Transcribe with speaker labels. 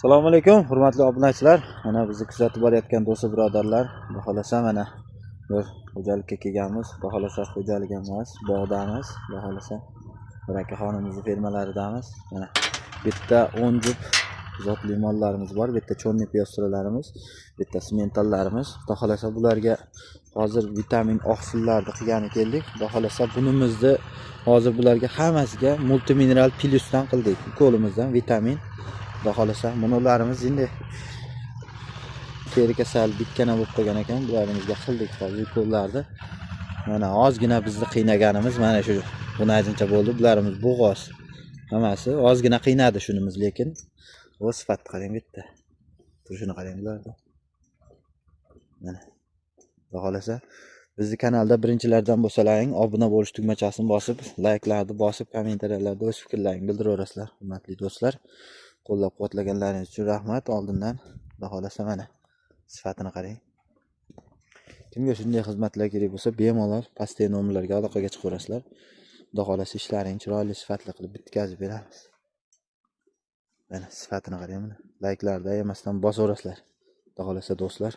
Speaker 1: Assalomu alaykum, hurmatli obunachilar. Mana bizni kuzatib borayotgan do'st birodarlar, xudo xolasa mana bir xo'jalikka kelganmiz. Xudo xolasa xo'jalik emas, bog'damiz. Xudo xolasa bir akaxonimizni fermalaridamiz. Mana bitta 10 jup zotli mollarimiz bor, bitta chorniy piyostralarimiz, bitta simentallarimiz. Xudo xolasa bularga hozir vitamin oqsillarni qilgani keldik. Xudo xolasa bunimizni hozir bularga hammasiga multimineral plyusdan qildik. Ukolimizdan vitamin. Xudo xolasa bularimiz endi teri kasal bitkana bo'lib qolgan ekan, bularimizga qildik hozir ukollarni. Mana ozgina bizni qiynaganimiz mana shu bunajincha bo'ldi. Bularimiz bo'g'oz hammasi ozgina qiynadi shunimiz, lekin o sifatni qarang bitta. Turishini qarang bularni. Mana xudo xolasa bizni kanalda birinchilardan bo'lsalaring obuna bo'lish tugmachasini bosib, layklarni bosib, kommentariyalarda o'z fikrlaringni bildiraverasizlar, hurmatli do'stlar. Qo'llab-quvvatlaganlaringiz uchun rahmat oldindan. Xudo xolasa mana sifatini qarang. Kimga shunday xizmatlar kerak bo'lsa, bemalol pastdagi nomerlarga aloqaga chiqaverasizlar. Xudo xolasa ishlaringni chiroyli sifatli qilib bitkazib beramiz. Mana sifatini qarang mana. Layklarni ayamasdan bosaverasizlar. Xudo xolasa do'stlar.